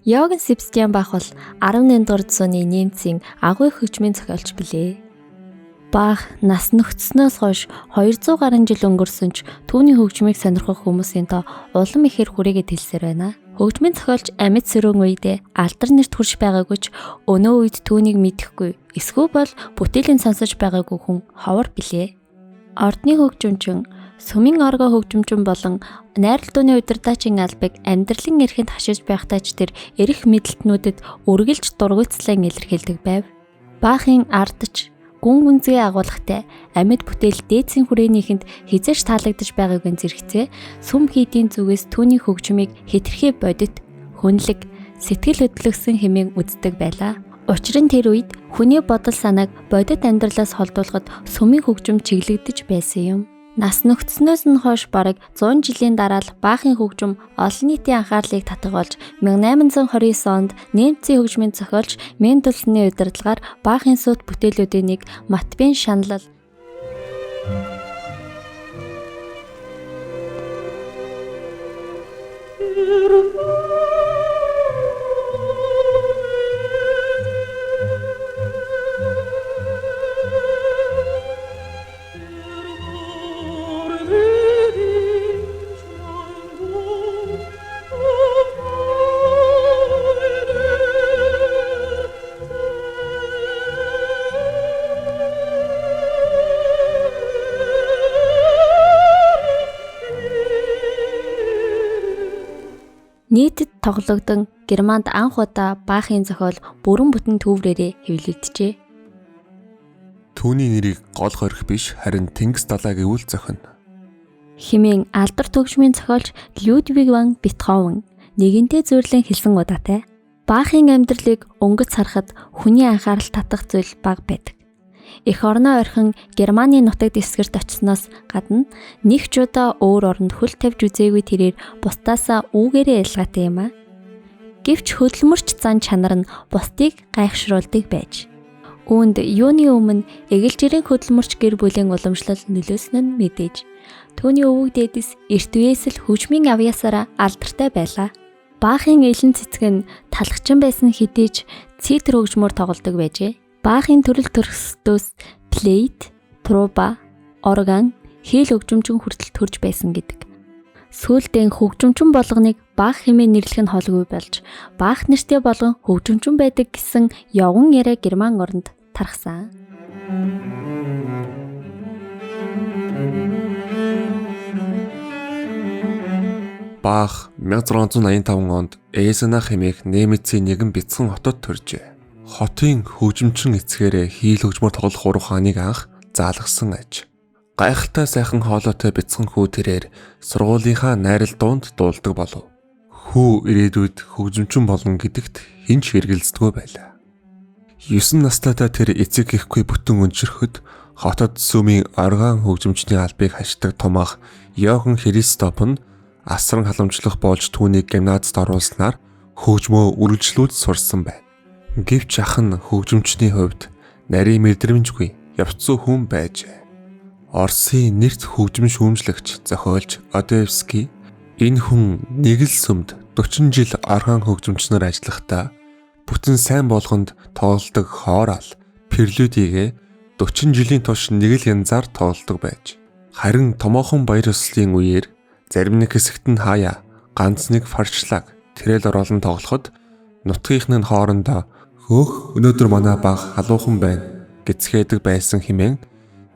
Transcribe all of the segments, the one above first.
Йохан Себастьян Бах бол 18 дугаар зууны немцийн агуй хөгжмийн зохиолч билээ. Бах нас нөхцснөөс хойш 200 гаруй жил өнгөрсөн ч түүний хөгжмийг сонирхох хүмүүсийн тоо улам ихээр хүрээгээд хэлсээр байна. Хөгжмийн зохиолч амьд сөрөөн үедээ алдар нэрт хүрч байгаагүй ч өнөө үед түүнийг мэдэхгүй эсвэл бол бүтээлийн сонсож байгаагүй хүн ховор билээ. Ордны хөгжимчин, сүмийн оргоо хөгжимчин болон найрал дууны удирдаачийн албыг амьдралын эрхэнд хашиж байхдаа ч тэр эрх мэдэлтнүүдэд үргэлж дургуйцлан илэрхийлдэг байв. Баахын ардч гүн гүнзгий агуулгатай амьд бүтээл дээдсийн хүрээнийхэнд хизээч таалагдаж байгаагүй зэрэгцээ сүм хийдийн зүгээс түүний хөгжмийг хэтэрхий бодит, хөнлөг, сэтгэл хөдлөсөн хэмээн үздэг байлаа. Учир нь тэр үед хүний бодол санааг бодит амьдралаас холдуулахад сүмийн хөгжим чиглэгдэж байсан юм. Нас нөхцснөөс нь хойш бараг 100 жилийн дараа л Бахын хөгжим олон нийтийн анхаарлыг татах болж 1829 онд немцийн хөгжмийн зохиолч Мендельсоны удирдлагаар Бахын сүйт бүтээлүүдийн нэг Матбен шаналл нийтэд тоглогдсон Германд анх удаа Бахын зохиол бүрэн бүтэн төврээрээ хэвлэгджээ. Түүний нэрийг гол хорих биш харин тэнгис далай гэвэл зохино. Хэмээн алдар төгжмийн зохиолч Людвиг ван Бетховен нэгэнтээ зүйрлэн хэлсэн удаатай. Бахын амьдралыг өнгөц харахад хүний анхаарал татах зүйл бага байдаг. Эх орноо орхин Германы нутаг дэвсгэрт очсоноос гадна нэг ч удаа өөр оронд хөл тавьж үзээгүй тэрээр бусдаасаа үүгээрээ ялгаатай юм а. Гэвч хөдөлмөрч зан чанар нь бусдыг гайхшруулдаг байж. Үүнд юуны өмнө эгэл жирийн хөдөлмөрч гэр бүлийн уламжлал нөлөөсөн нь мэдээж. Түүний өвөг дээдэс эрт үеэс л хөгжмийн авьяасаараа алдартай байлаа. Баахын элен цэцэг нь талхчин байсан хэдий ч цитр хөгжмөөр тоглодог байжээ. Баахын төрөл төрхсдөөс плейт, труба, орган, хэл хөгжимчин хүртэл төрж байсан гэдэг. Сүүлдээ хөгжимчин болгоныг Бах хэмээн нэрлэх нь холгүй болж, Бах нэртэй болгон хөгжимчин байдаг гэсэн явган яриа Герман оронд тархсан. Бах 1685 онд Эйзенах хэмээх немецийн нэгэн бяцхан хотод төржээ. Хотын хөгжимчин эцгээрээ хийл хөгжмөр тоглох ур ухааныг анх заалгасан аж. Гайхалтай сайхан хоолойтой бяцхан хүү тэрээр сургуулийнхаа найрал дуунд дуулдаг болов. Хүү ирээдүйд хөгжимчин болно гэдэгт хэн ч эргэлздэггүй байлаа. 9 настайдаа тэр эцэг эхгүй бүтэн өнчөрөхөд хотод сүмийн орган хөгжимчний албыг хашдаг том ах Йохан Христоф нь асран халамжлах болж түүнийг гимназид оруулснаар хөгжмөө үргэлжлүүлж сурсан байна. Гэвч ах нь хөгжимчний хувьд нарийн мэдрэмжгүй явцсан хүн байжээ. Оросын нэрт хөгжим шүүмжлэгч зохиолч Одоевский энэ хүн нэг л сүмд 40 жил орган хөгжимчнөр ажиллахдаа бүтэн сайн болгонд тоглодог хоорал прелюдигээ 40 жилийн турш нэг л янзаар тоглодог байж. Харин томоохон баяр ёслолын үеэр зарим нэг хэсэгт нь хаяа ганц нэг фаршлаг тэрэл оруулан тоглоход нутгийнх нь хоорондоо хөөх өнөөдөр манай баг халуухан байна гэцгээдэг байсан хэмээн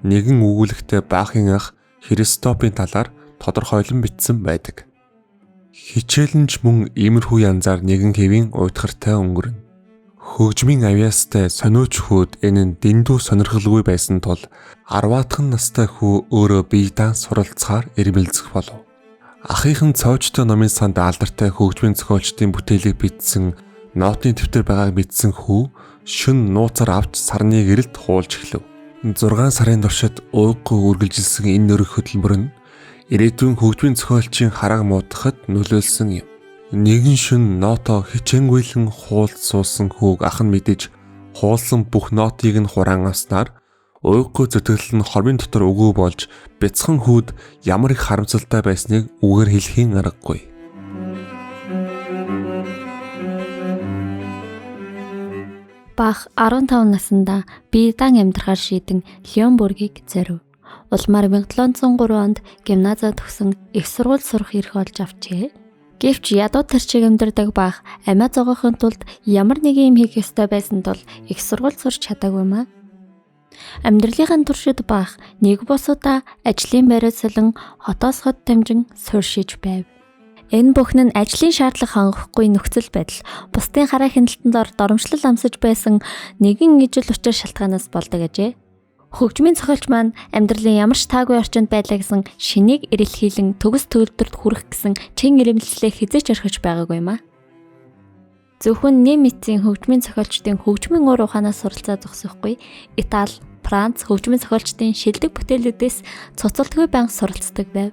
нэгэн өгүүлэгтээ Бахын ах Христопын талаар тодорхойлон бичсэн байдаг. Хичээл нь ч мөн иймэрхүү янзаар нэгэн хэвийн уйтгартай өнгөрнө. Хөгжмийн авьяастай сониуч хүүд энэ нь дэндүү сонирхолгүй байсан тул 10-аахан настай хүү өөрөө бие даан суралцахаар эрмэлзэх болов. Ахынх нь цоожтой номын санд алдартай хөгжмийн зохиолчдын бүтээлийг бичсэн нотны дэвтэр байгааг мэдсэн хүү шөн нууцаар авч сарны гэрэлд хуулж эхлэв. 6 сарын туршид ууггүй үргэлжилсэн энэ нөрөх хөдөлмөр нь ирээдүйн хөгжмийн зохиолчийн харааг муудахад нөлөөлсөн юм. Нэгэн шөн ното хичээнгүйлэн хуулд суусан хүүг ах нь мэдэж хуулсан бүх нотыг нь хураан авснаар ууггүй зүтгэл нь хормын дотор үгүй болж бяцхан хүүд ямар их харамсалтай байсныг үгээр хэлэхийн аргагүй. Бах 15 наснда бие дан амьдрахаар шийдэн Леонбургийг зорив. Улмаар 1703 онд гимназаа төгсөн их сургууль сурах эрх олж авчээ. Гэвч ядуу тарчиг амьдардаг Бах амиа зогоохын тулд ямар нэгэн юм хийх ёстой байсан тул их сургууль сурч чадаагүй юм а. Амьдралынхаа туршид Бах нэг бус удаа ажлын байраа солин хотоос хот дамжин суурьшиж байв. Энэ бүхэн нь ажлын шаардлага хангахгүй нөхцөл байдал, бусдын хараа хяналтанд ор доромжлол амсаж байсан нэгэн ижил учир шалтгаанаас болдог ажээ. Хөгжмийн зохиолч маань амьдралын ямар ч таагүй орчинд байлаа гэсэн шинийг эрэлхийлэн төгс төгөлдрөд хүрэх гэсэн чин ирэмлэлээ хэзээ ч орхиж байгаагүй юм а. Зөвхөн немецийн хөгжмийн зохиолчдын хөгжмийн уур ухаанаас суралцаа зогсохгүй Итали, Франц хөгжмийн зохиолчдын шилдэг бүтээлүүдээс цуцалтгүй байнга суралцдаг байв.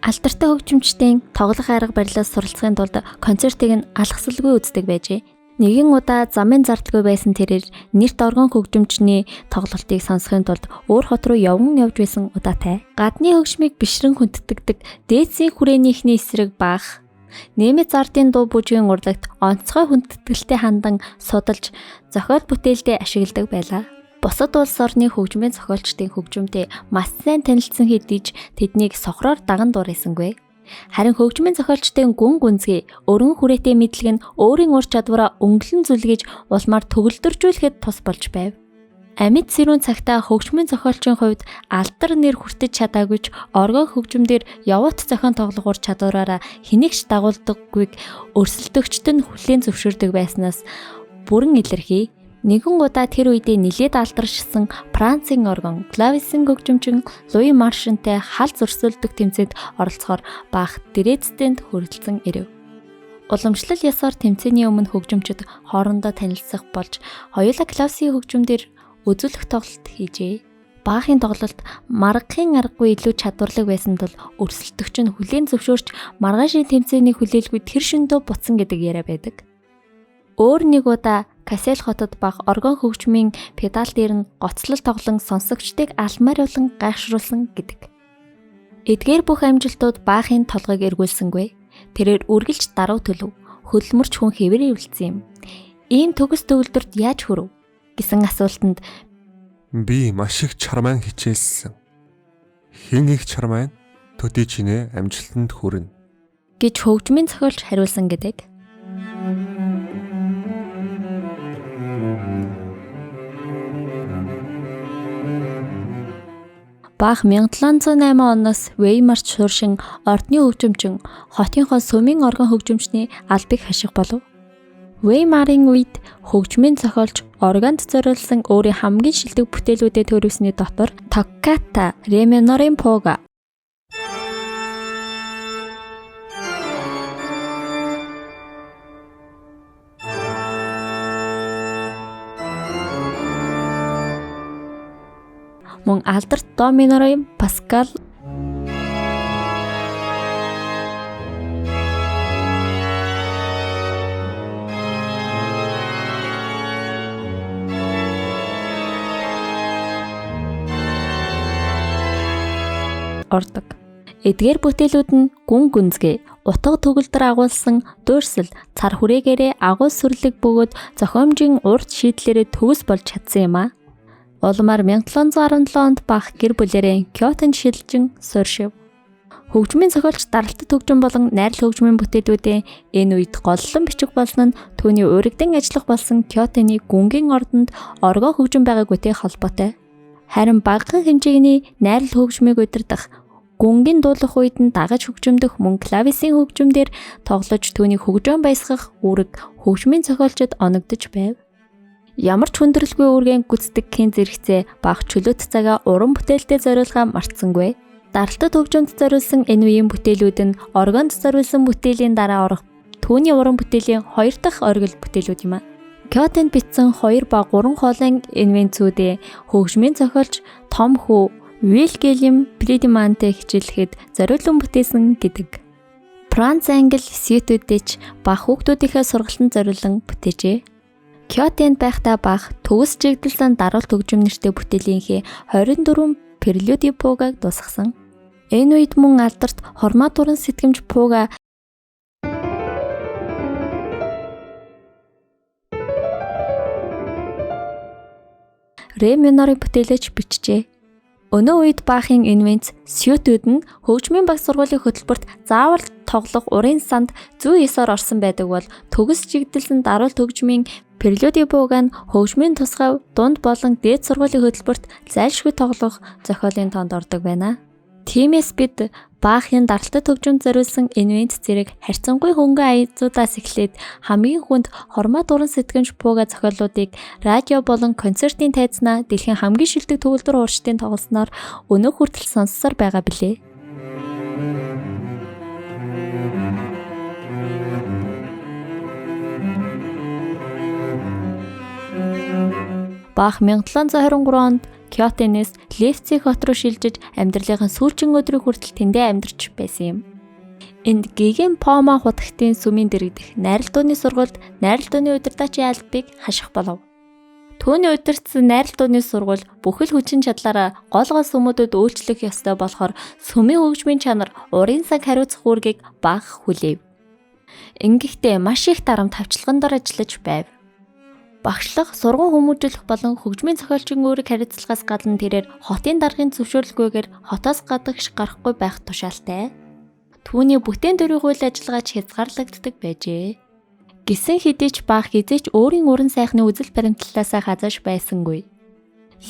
Алдартай хөгжимчдийн тоглох арга барилаас суралцахын тулд концертыг нь алгасалгүй үздэг байжээ. Нэгэн удаа замын зардалгүй байсан тэрээр нэрт оргон хөгжимчний тоглолтыг сонсохын тулд өөр хот руу яван явж байсан удаатай. Гадны хөгжмийг бишрэн хүндэтгдэг дээдсийн хүрээнийхний эсрэг Бах немец ардын дуу бүжгийн урлагт онцгой хүндэтгэлтэй хандан судалж зохиол бүтээлдээ ашигладаг байлаа. Бусад улс орны хөгжмийн зохиолчдын хөгжмөнтэй маш сайн танилцсан хэдий ч тэднийг сохроор даган дуурайсангүй. Харин хөгжмийн зохиолчдын гүн гүнзгий, өргөн хүрээтэй мэдлэг нь өөрийн ур чадвараа өнгөлөн зүлгэж улмаар төгөлдөржүүлэхэд тус болж байв. Амьд сэрүүн цагтаа хөгжмийн зохиолчийн хувьд алдар нэр хүртэж чадаагүй ч оргон хөгжмөндөр явуут зохион тоглох ур чадвараараа хэнийг ч дагуулдаггүйг өрсөлдөгчд нь хүлээн зөвшөөрдөг байснаас бүрэн илэрхий. Нэгэн удаа тэр үедээ нилээд алдаршсан Францын оргон клавесин хөгжимчин Луи Маршантай хал зөрсөлдөх тэмцээнд оролцохоор Бах Дрезденд хүрэлцэн ирэв. Уламжлал ёсоор тэмцээний өмнө хөгжимчид хоорондоо танилцах болж хоёулаа клавесин хөгжмөндөр үзүүлэх тоглолт хийжээ. Баахын тоглолт маргахын аргагүй илүү чадварлаг байсан тул өрсөлдөгч нь хүлээн зөвшөөрч маргаашийн тэмцээний хүлээлгүй тэр шөндөө буцсан гэдэг яриа байдаг. Өөр нэг удаа Касел хотод Бах оргон хөгжмийн педал дээр нь гоцлол тоглон сонсогчдыг алмааруулан гайхшруулсан гэдэг. Эдгээр бүх амжилтууд Бахын толгойг эргүүлсэнгүй. Тэрээр үргэлж даруй төлөв, хөдөлмөрч хүн хэвээр эвлэлсэн юм. Ийм төгс төгөлдөрт яаж хүрв гэсэн асуултанд би маш их чармайн хичээлсэн. Хэн их чармайн төдий чинээ амжилтанд хүрнэ гэж хөгжмийн зохиолч хариулсан гэдэг. Бах 1708 оноос Веймарт сууршин ордны хөгжимчин хотынхоо сүмийн оргон хөгжимчний албыг хаших болов. Веймарын үед хөгжмийн зохиолч органд зориулсан өөрийн хамгийн шилдэг бүтээлүүдэд төрүүлсэний дотор Токката, Ре минорын Пуга, мөн алдарт до минорын Паскал ордог. Эдгээр бүтээлүүд нь гүн гүнзгий, утга төгөлдөр агуулсан дуурсал, цар хүрээгээрээ агуу сүрлэг бөгөөд зохиомжийн урт шийдлэрээ төгс болж чадсан юм а. Улмаар 1717 онд Бах гэр бүлээрээ Кёотонд шилжин суурьшив. Хөгжмийн зохиолч даралтад хөгжим болон найрал хөгжмийн бүтээлүүдээ энэ үед голлон бичих болсон нь түүний урагдан ажиллах болсон Кёотоны гүнгийн ордонд оргон хөгжим байгаагүйтэй холбоотой. Харин багахан хэмжээний найрал хөгжмийг удирдах гүнгийн дуулах үед нь дагаж хөгжимдөх мөн клавесин хөгжмөдөр тоглож түүнийг хөгжөөн баясгах үүрэг хөгжмийн зохиолчид оногдож байв. Ямар ч хүндрэлгүй үүргийн гүйцэтгэхийн зэрэгцээ Бах чөлөөт цагаа уран бүтээлдээ зориулгаа мартсангүй. Даралтад хөгжимд зориулсан энэ үеийн бүтээлүүд нь органд зориулсан бүтээлийн дараа орох түүний уран бүтээлийн хоёр дахь оргил бүтээлүүд юм а. Кёотонд бичсэн 2 ба 3 хоолын инвенцүүдээ хөгжмийн зохиолч том хүү Вилгельм Фридмантэй хичээллэхэд зориулан бүтээсэн гэдэг. Франц, Англи сьютүүдээ ч Бах хүүхдүүдийнхээ сургалтанд зориулан бүтээжээ. Кёотонд байхдаа Бах төгс чигдэлсэн даруул хөгжим нэртэй бүтээлийнхээ 24 прелюди пугаг дуусгасан. Энэ үед мөн алдарт хормоо дуран сэтгэмж пуга ре минорын бүтээлэж бичжээ. Өнөө үед Бахын инвент сьютүүд нь хөгжмийн баг сургуулийн хөтөлбөрт заавал тоглох урын санд зүй ёсоор орсон байдаг бол төгс чигдэлсэн даруул хөгжмийн прелюди бууг нь хөгжмийн тусгай дунд болон дээд сургуулийн хөтөлбөрт зайлшгүй тоглох зохиолын тоонд ордог байна. Тиймээс бид Бахын даралтад хөгжимд зориулсан инвент зэрэг харьцангуй хөнгөн аязуудаас эхлээд хамгийн хүнд хормоо дуран сэтгэмж пууга зохиолуудыг радио болон концертын тайзнаа дэлхийн хамгийн шилдэг төгөлдөр хуурчдын тоглосноор өнөө хүртэл сонссоор байгаа билээ. Бах 1723 онд Кётенээс Лейпциг хот руу шилжиж амьдралынхаа сүүлчийн өдрийг хүртэл тэндээ амьдарч байсан юм. Энд Геген Пома хутагтын сүмийн дэрэгдэх найрал дууны сургуульд найрал дууны удирдаачийн албыг хаших болов. Түүний удирдсан найрал дууны сургууль бүхэл хүчин чадлаараа гол гол сүмүүдэд үйлчлэх ёстой болохоор сүмийн хөгжмийн чанар урын цаг хариуцах үүргийг Бах хүлээв. Ингэхдээ маш их дарамт хавчлаган дор ажиллаж байв. Багшлах, сурган хүмүүжүүлэх болон хөгжмийн зохиолчийн үүрэг харилцлагаас гадна тэрээр хотын даргын зөвшөөрлгүйгээр хотоос гадагш гарахгүй байх тушаалтай. Түүний бүтээн дөрвийн үйл ажиллагаач хязгаарлагддаг байжээ. Гисэн хэдий ч Бах хэзээ ч өөрийн уран сайхны үзэл баримтлалаасаа хазааш байсангүй.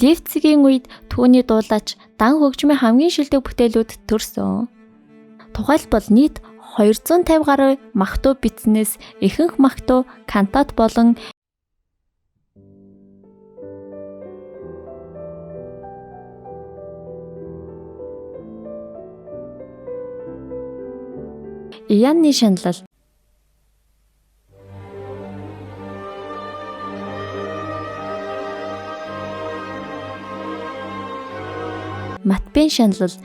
Лейпцигийн үед түүний дуулаач дан хөгжмийн хамгийн шилдэг бүтээлүүд төрсөн. Тухайлбал нийт 250 гаруй махтуу бичснээс ихэнх махтуу кантат болон Иоанны шаналл Матбен шаналл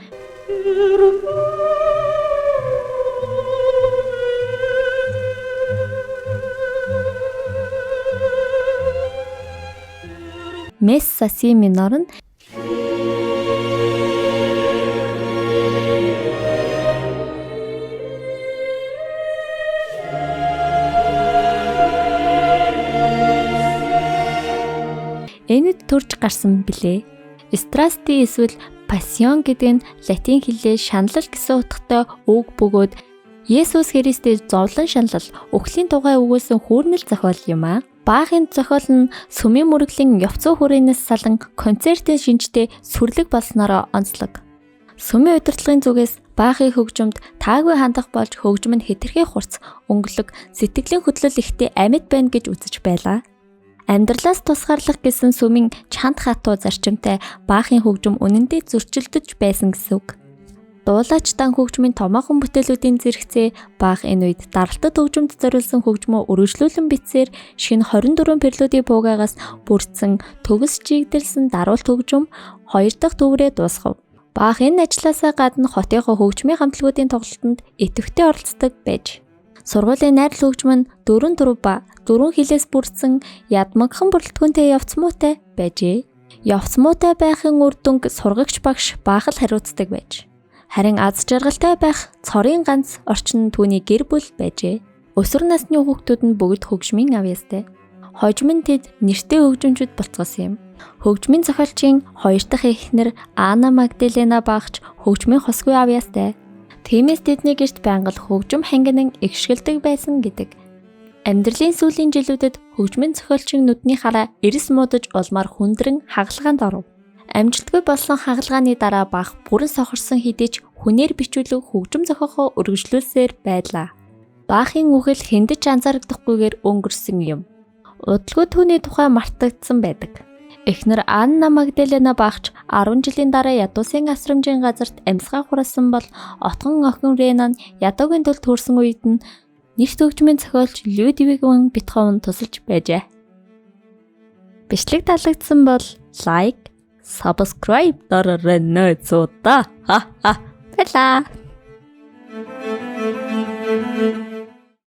Месса си минор нь энэд төрж гарсан билээ. Страсти эсвэл пассион гэдэг нь латин хэлээр шаналл гэсэн утгатай үг бөгөөд Есүс Христийн зовлон шаналл үхлийн тухай өгүүлсэн хүүрнэл зохиол юм аа. Бахын зохиол нь сүмийн мөргөлийн явцуу хүрээнээс салан концертын шинжтэй сүрлэг болсноороо онцлог. Сүмийн удирдлагын зүгээс Бахын хөгжимд таагүй хандах болж хөгжим нь хэтэрхий хурц, өнгөлөг, сэтгэлийн хөдлөл ихтэй амьд байна гэж үзэж байлаа. Амьдралаас тусгаарлах гэсэн сүмийн чанд хатуу зарчимтай Бахын хөгжим үнэндээ зөрчилдөж байсан гэсэн үг. Дуулаач дан хөгжмийн томоохон бүтээлүүдийн зэрэгцээ Бах энэ үед даралтад хөгжимд зориулсан хөгжмөө өргөжлүүлэн бичсээр шинэ 24 прелюдийн пуугаагаас бүрдсэн төгс чигдэлсэн даруулт хөгжим 2 дахь төврээ дуусгав. Бах энэ ажлаасаа гадна хотынхоо хөгжмийн хамтлагуудын тоглолтод идэвхтэй оролцдог байж. Сургуулийн найрал хөгжим нь 4 труба, 4 хилээс бүрдсэн ядмагхан бүрэлдэхүүнтэй явц муутай байжээ. Явц муутай байхын үр дүнг сургагч багш Бах л хариуцдаг байж. Харин аз жаргалтай байх цорын ганц орчин нь түүний гэр бүл байжээ. Өсвөр насны хүүхдүүд нь бүгд хөгжмийн авьяастай. Хожим нь тэд нэртэй хөгжимчд болцгоосон юм. Хөгжмийн зохиолчийн хоёр дахь эхнэр Анна Магдалена Бахч хөгжмийн хосгүй авьяастай. Тиймээс тэдний гэрт байнга л хөгжим хангинан эгшгэлдэг байсан гэдэг. Амьдралын сүүлийн жилүүдэд хөгжмийн зохиолчин нүдний хараа эрс муудаж улмаар хүндрэн хагалгаанд оров. Амжилтгүй болсон хагалгааны дараа Бах бүрэн сохорсон хэдий ч хүнээр бичүүлэг хөгжим зохиохоо өргөжлүүлсээр байлаа. Бахын үхэл хэндэж анзаарагдахгүйгээр өнгөрсөн юм. Удалгүй түүний тухай мартагдсан байдаг. Эхнэр Анна Магдалена Бахч 10 жилийн дараа ядуусын асрамжийн газарт амьсгаа хураасан бол отгон охин Ренан ядуугийн төлд төрсэн үед нь нэрт хөгжмийн зохиолч Людвиг ван Бетховен тусалж байжээ. Бичлэг таалагдсан бол лайк, subscribe дараарай нөөцүүдээ. Ха ха. Баярлалаа.